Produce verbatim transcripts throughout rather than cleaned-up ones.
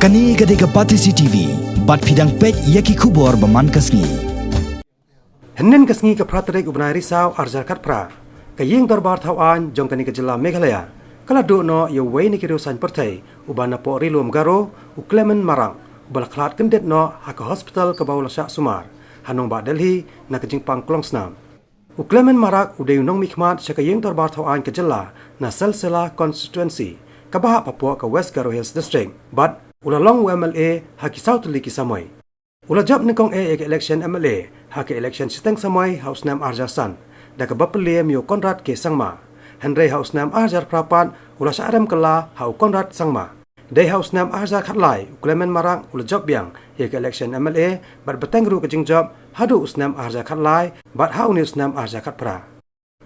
Kane ka dei ka Batesi T V, bad phi dang peit ïa ki khubor ba man ka sngi. Hynnin ka sngi ka phra tarik u bnai Risaw arhajar khatphra, ka ïing dorbar thaw aiñ jong kane ka jylla Meghalaya ka la duh noh ïa uwei na ki riewsaiñ pyrthei uba napoh Ri-lum Garo, u Clement Marak, uba la khlad kyndit noh ha ka hospital kaba u la shah sumar ha nongbah Delhi na ka jingpang klongsnam. U Clement Marak u dei u nongmihkhmat sha ka ïing dorbar thaw aiñ ka jylla na Silsila constituency, kaba hap hapoh ka West Garo Hills District, bad u la long u M L A ha ki saw tylli ki samoi. U la jop nyngkong eh ïa ka election M L A ha ka election shiteng samoi ha u snem arhajar san da kaba pynliem ïa u Conrad K Sangma. Hynrei ha u snem arhajar phra pat u la shah rem kylla ha u Conrad Sangma. Dei ha u snem arhajar khatlai u Clement Marak u la jop biang ïa ka election M L A, bad bteng ruh ka jingjop haduh u snem arhajar khatlai bad ha une u snem arhajar khatphra.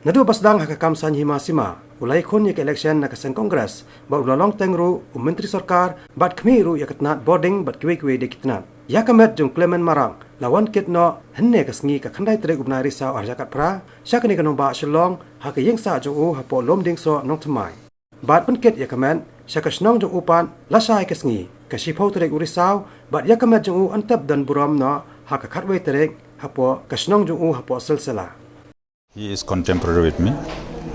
Naduh ba sdang ha ka kam saiñ hima sima, u la ïakhun ïa ka election na ka seng Congress, bad u la long teng ruh u myntri sorkar bad khmih ruh ïa ka tnat bording bad kiwei kiwei de ki tnat. Ïa ka met jong Clement Marak la wan kit noh hynne ka sngi ka khyndai tarik u bnai Risaw arhajar khatphra sha kane ka nongbah Shillong ha ka ïingsah jong u hapoh Lumdiengsoh Nongthymmai. Bad pynkit ïa ka met sha ka shnong jong u pat lashai ka sngi ka shiphew tarik u Risaw, bad ïa ka met jong u yn tep don burom noh ha ka khatwei tarik hapoh ka shnong jong u hapoh Silsila. He is contemporary with me.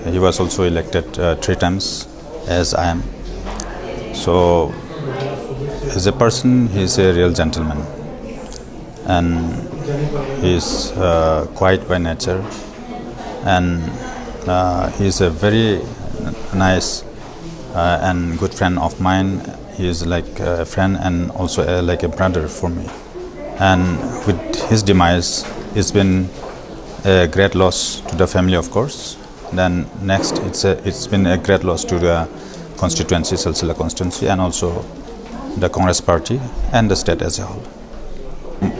He was also elected uh, three times as I am. So, as a person, he is a real gentleman. And he is uh, quiet by nature. And uh, he is a very nice uh, and good friend of mine. He is like a friend and also a, like a brother for me. And with his demise, it's been a great loss to the family, of course. Then next, it's a, it's been a great loss to the constituency, Silsila constituency, and also the Congress party and the state as a whole.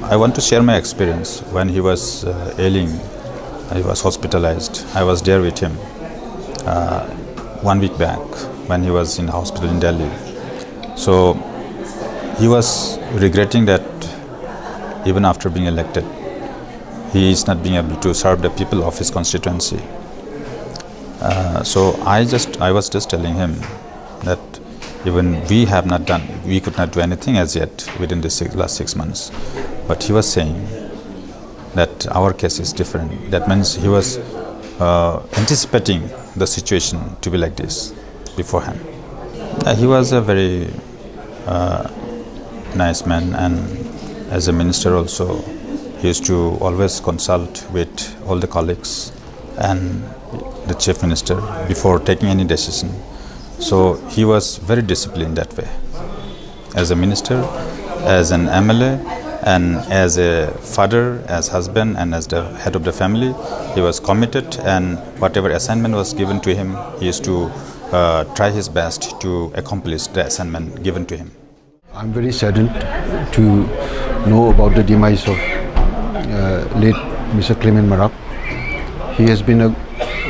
I want to share my experience when he was uh, ailing. He was hospitalized. I was there with him uh, one week back when he was in the hospital in Delhi. So he was regretting that even after being elected, he is not being able to serve the people of his constituency. Uh, so I just, I was just telling him that even we have not done, we could not do anything as yet within the six, last six months. But he was saying that our case is different. That means he was uh, anticipating the situation to be like this beforehand. Uh, he was a very uh, nice man, and as a minister also, he used to always consult with all the colleagues and the chief minister before taking any decision. So he was very disciplined that way. As a minister, as an M L A, and as a father, as husband, and as the head of the family, he was committed, and whatever assignment was given to him, he used to uh, try his best to accomplish the assignment given to him. I'm very saddened to know about the demise of uh, late Mister Clement Marak. He has been a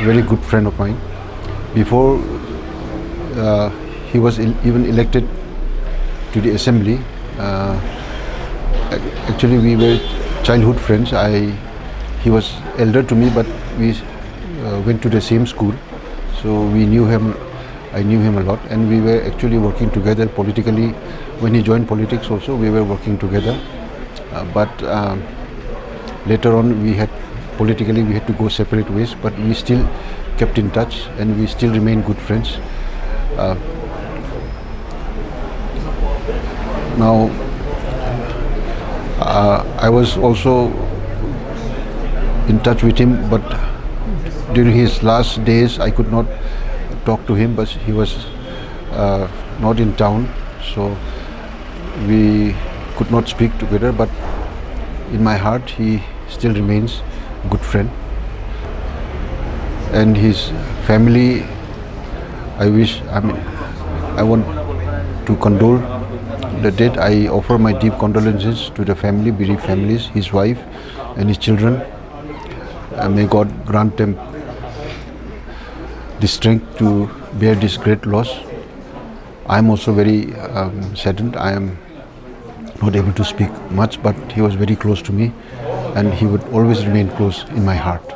very good friend of mine. Before uh, he was el- even elected to the assembly, uh, ac- actually we were childhood friends. I, he was elder to me, but we uh, went to the same school, so we knew him. I knew him a lot, and we were actually working together politically. When he joined politics, also we were working together. Uh, but um, later on, we had politically we had to go separate ways, but we still kept in touch, and we still remain good friends. Uh, now, uh, I was also in touch with him, but during his last days, I could not talk to him, but he was uh, not in town, so we could not speak together. But in my heart, he still remains a good friend. And his family, I wish, I mean, I want to condole the death. I offer my deep condolences to the family, bereaved families, his wife, and his children. Uh, may God grant them the strength to bear this great loss. I'm also very um, saddened. I am not able to speak much, but he was very close to me, and he would always remain close in my heart.